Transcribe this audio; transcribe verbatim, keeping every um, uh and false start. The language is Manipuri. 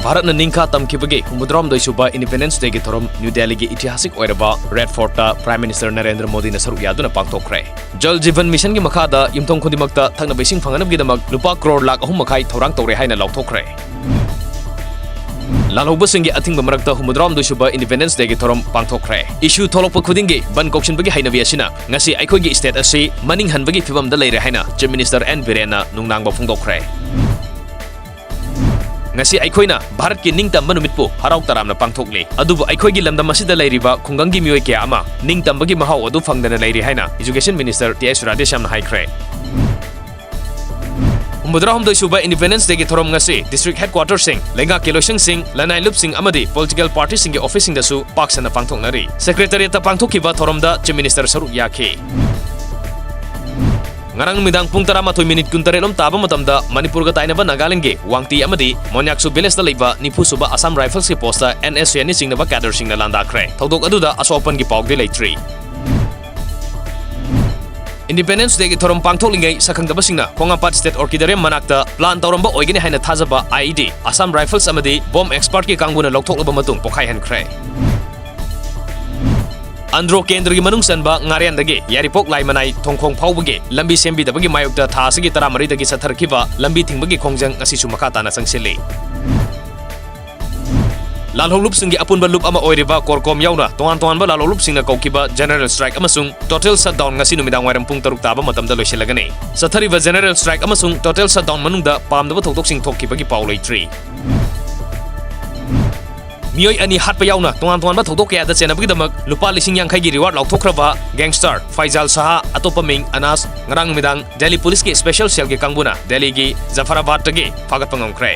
ꯚꯥꯔꯠꯅ ꯅꯤꯡꯈꯥ ꯇꯝꯈꯤꯕꯒꯤ ꯍꯨꯝꯐꯨꯇꯔꯥꯍꯨꯝꯗꯣꯏ ꯁꯨꯕ Independence Day ꯒꯤ ꯊꯧꯔꯝ ꯅ꯭ꯌꯨ ꯗꯦꯜꯂꯤꯒꯤ ꯏꯇꯤꯍꯥꯁꯤꯛ ꯑꯣꯏꯔꯕ ꯔꯦꯗ ꯐꯣꯔꯠꯇ Prime Minister ꯅꯔꯦꯟꯗ꯭ꯔ ꯃꯣꯗꯤꯅ ꯁꯔꯨꯛ ꯌꯥꯗꯨꯅ ꯄꯥꯡꯊꯣꯛꯈ꯭ꯔꯦ꯫ ꯖꯜ ꯖꯤꯚꯟ ꯃꯤꯁꯟꯒꯤ ꯃꯈꯥꯗ ꯌꯨꯝꯊꯣꯡ ꯈꯨꯗꯤꯡꯃꯛꯇ ꯊꯛꯅꯕ ꯏꯁꯤꯡ ꯐꯪꯍꯟꯅꯕꯒꯤꯗꯃꯛ ꯂꯨꯄꯥ ꯀ꯭ꯔꯣꯔ ꯂꯥꯈ ꯑꯍꯨꯝ ꯃꯈꯥꯏ ꯊꯧꯔꯥꯡ ꯇꯧꯔꯦ ꯍꯥꯏꯅ ꯂꯥꯎꯊꯣꯛꯈ꯭ꯔꯦ꯫ ꯂꯥꯜꯍꯧꯕꯁꯤꯡꯒꯤ ꯑꯊꯤꯡꯕ ꯃꯔꯛꯇ ꯍꯨꯝꯐꯨꯇꯔꯥꯍꯨꯝꯗꯣꯏ ꯁꯨꯕ Independence Day ꯒꯤ ꯊꯧꯔꯝ ꯄꯥꯡꯊꯣꯛꯈ꯭ꯔꯦ꯫ Issue ꯊꯣꯛꯂꯛꯄ ꯈꯨꯗꯤꯡꯒꯤ ꯕꯟ ꯀꯧꯁꯤꯟꯕꯒꯤ ꯍꯩꯅꯕꯤ ꯑꯁꯤꯅ ꯉꯁꯤ ꯑꯩꯈꯣꯏꯒꯤ state ꯑꯁꯤ ꯃꯅꯤꯡ ꯍꯟꯕꯒꯤ ꯐꯤꯚꯝꯗ ꯂꯩꯔꯦ ꯍꯥꯏꯅ Chief Minister ꯑꯦꯟ ꯕꯤꯔꯦꯟꯅ ꯅꯨꯡꯅꯥꯡꯕ ꯐꯣꯡꯗꯣꯛꯈ꯭ꯔꯦ꯫ ꯉꯁꯤ ꯑꯩꯈꯣꯏꯅ ꯚꯥꯔꯠꯀꯤ ꯅꯤꯡꯇꯝꯕ ꯅꯨꯃꯤꯠꯄꯨ ꯍꯔꯥꯎ ꯇꯔꯥꯝꯅ ꯄꯥꯡꯊꯣꯛꯂꯤ, ꯑꯗꯨꯕꯨ ꯑꯩꯈꯣꯏꯒꯤ ꯂꯝꯗꯝ ꯑꯁꯤꯗ ꯂꯩꯔꯤꯕ ꯈꯨꯡꯒꯪꯒꯤ ꯃꯤꯑꯣꯏ ꯀꯌꯥ ꯑꯃ ꯅꯤꯡꯇꯝꯕꯒꯤ ꯃꯍꯥꯎ ꯑꯗꯨ ꯐꯪꯗꯅ ꯂꯩꯔꯤ ꯍꯥꯏꯅ Education Minister ꯇꯤ ꯑꯩꯆ ꯔꯥꯙꯦꯁ꯭ꯌꯥꯝꯅ ꯍꯥꯏꯈ꯭ꯔꯦ꯫ ꯍꯨꯝꯐꯨꯇꯔꯥꯍꯨꯝꯗꯣꯏ ꯁꯨꯕ Independence Day ꯒꯤ ꯊꯧꯔꯝ ꯉꯁꯤ district headquarter ꯁꯤꯡ, ꯂꯩꯉꯥꯛꯀꯤ ꯂꯣꯏꯁꯪꯁꯤꯡ, ꯂꯅꯥꯏ ꯂꯨꯞꯁꯤꯡ ꯑꯃꯗꯤ political party ꯁꯤꯡꯒꯤ office ꯁꯤꯡꯗꯁꯨ ꯄꯥꯛ ꯁꯟꯅ ꯄꯥꯡꯊꯣꯛꯅꯔꯤ꯫ Secretariat ꯇ ꯄꯥꯡꯊꯣꯛꯈꯤꯕ ꯊꯧꯔꯝꯗ Chief Minister ꯁꯔꯨꯛ ꯌꯥꯈꯤ꯫ ꯉꯔꯥꯡ ꯅꯨꯃꯤꯗꯥꯡ ꯄꯨꯡ ꯇꯔꯥꯃꯥꯊꯣꯏ ꯃꯤꯅꯤꯠ ꯀꯨꯟꯇꯔꯦꯠ ꯂꯣꯝ ꯇꯥꯕ ꯃꯇꯝꯗ ꯃꯅꯤꯄꯨꯔꯒ ꯇꯥꯏꯅꯕ ꯅꯥꯒꯥꯂꯦꯟꯒꯤ ꯋꯥꯡꯇꯤ ꯑꯃꯗꯤ ꯃꯣꯟꯌꯥꯛꯁꯨ village ꯇ ꯂꯩꯕ ꯅꯤꯐꯨ ꯁꯨꯕ Assam Rifles ꯀꯤ post ꯇ N S C N ꯅ ꯆꯤꯡꯅꯕ cadre ꯁꯤꯡꯅ ꯂꯥꯟꯗꯥꯈ꯭ꯔꯦ꯫ ꯊꯧꯗꯣꯛ ꯑꯗꯨꯗ ꯑꯁꯣꯛ ꯑꯄꯟꯒꯤ ꯄꯥꯎꯗꯤ ꯂꯩꯇ꯭ꯔꯤ꯫ Independence Day ꯒꯤ ꯊꯧꯔꯝ ꯄꯥꯡꯊꯣꯛꯂꯤꯉꯩ ꯁꯛꯈꯪꯗꯕꯁꯤꯡꯅ ꯈꯣꯡꯉꯥꯝꯄꯥꯠ State Orchidarium ꯃꯅꯥꯛꯇ plan ꯇꯧꯔꯝꯕ ꯑꯣꯏꯒꯅꯤ ꯍꯥꯏꯅ ꯊꯥꯖꯕ I E D, Assam Rifles ꯑꯃꯗꯤ bomb expert ꯀꯤ ꯀꯥꯡꯕꯨꯅ ꯂꯧꯊꯣꯛꯂꯕ ꯃꯇꯨꯡ ꯄꯣꯈꯥꯏꯍꯟꯈ꯭ꯔꯦ꯫ ꯑꯟꯗ꯭ꯔꯣ ꯀꯦꯟꯗ꯭ꯔꯒꯤ ꯃꯅꯨꯡ ꯆꯟꯕ ꯉꯥꯔꯦꯟꯗꯒꯤ ꯌꯥꯏꯔꯤꯄꯣꯛ ꯂꯥꯏꯃꯅꯥꯏ ꯊꯣꯡꯈꯣꯡ ꯐꯥꯎꯕꯒꯤ ꯂꯝꯕꯤ ꯁꯦꯝꯕꯤꯗꯕꯒꯤ ꯃꯥꯌꯣꯛꯇ ꯊꯥ ꯑꯁꯤꯒꯤ ꯇꯔꯥꯃꯔꯤꯗꯒꯤ ꯆꯠꯊꯔꯛꯈꯤꯕ ꯂꯝꯕꯤ ꯊꯤꯡꯕꯒꯤ ꯈꯣꯡꯖꯪ ꯉꯁꯤꯁꯨ ꯃꯈꯥ ꯇꯥꯅ ꯆꯪꯁꯤꯜꯂꯤ꯫ ꯂꯥꯜꯍꯧꯂꯨꯞꯁꯤꯡꯒꯤ ꯑꯄꯨꯟꯕ ꯂꯨꯞ ꯑꯃ ꯑꯣꯏꯔꯤꯕ ꯀꯣꯔꯀꯣꯝ ꯌꯥꯎꯅ ꯇꯣꯉꯥꯟ ꯇꯣꯉꯥꯟꯕ ꯂꯥꯜꯍꯧꯂꯨꯞꯁꯤꯡꯅ ꯀꯧꯈꯤꯕ general strike ꯑꯃꯁꯨꯡ total shutdown ꯉꯁꯤ ꯅꯨꯃꯤꯗꯥꯡ ꯋꯥꯏꯔꯝ ꯄꯨꯡ ꯇꯔꯨꯛ ꯇꯥꯕ ꯃꯇꯝꯗ ꯂꯣꯏꯁꯤꯜꯂꯒꯅꯤ꯫ ꯆꯠꯊꯔꯤꯕ general strike ꯑꯃꯁꯨꯡ total shutdown ꯃꯅꯨꯡꯗ ꯄꯥꯝꯗꯕ ꯊꯧꯗꯣꯛꯁꯤꯡ ꯊꯣꯛꯈꯤꯕꯒꯤ ꯄꯥꯎ ꯂꯩꯇ꯭ꯔꯤ꯫ ꯃꯤꯑꯣꯏ ꯑꯅꯤ ꯍꯥꯠꯄ ꯌꯥꯎꯅ ꯇꯣꯉꯥꯟ ꯇꯣꯉꯥꯟꯕ ꯊꯧꯗꯣꯛ ꯀꯌꯥꯗ ꯆꯦꯟꯅꯕꯒꯤꯗꯃꯛ ꯂꯨꯄꯥ ꯂꯤꯁꯤꯡ ꯌꯥꯡꯈꯩꯒꯤ reward ꯂꯥꯎꯊꯣꯛꯈ꯭ꯔꯕ gangster ꯐꯩꯖꯥꯜ ꯁꯍꯥ, ꯑꯇꯣꯞꯄ ꯃꯤꯡ ꯑꯅꯥꯁ, ꯉꯔꯥꯡ ꯅꯨꯃꯤꯗꯥꯡ ꯗꯦꯜꯂꯤ ꯄꯨꯂꯤꯁꯀꯤ special cell ꯒꯤ ꯀꯥꯡꯕꯨꯅ ꯗꯦꯜꯂꯤꯒꯤ ꯖꯐꯔꯥꯕꯥꯗꯇꯒꯤ ꯐꯥꯒꯠꯄ ꯉꯝꯈ꯭ꯔꯦ꯫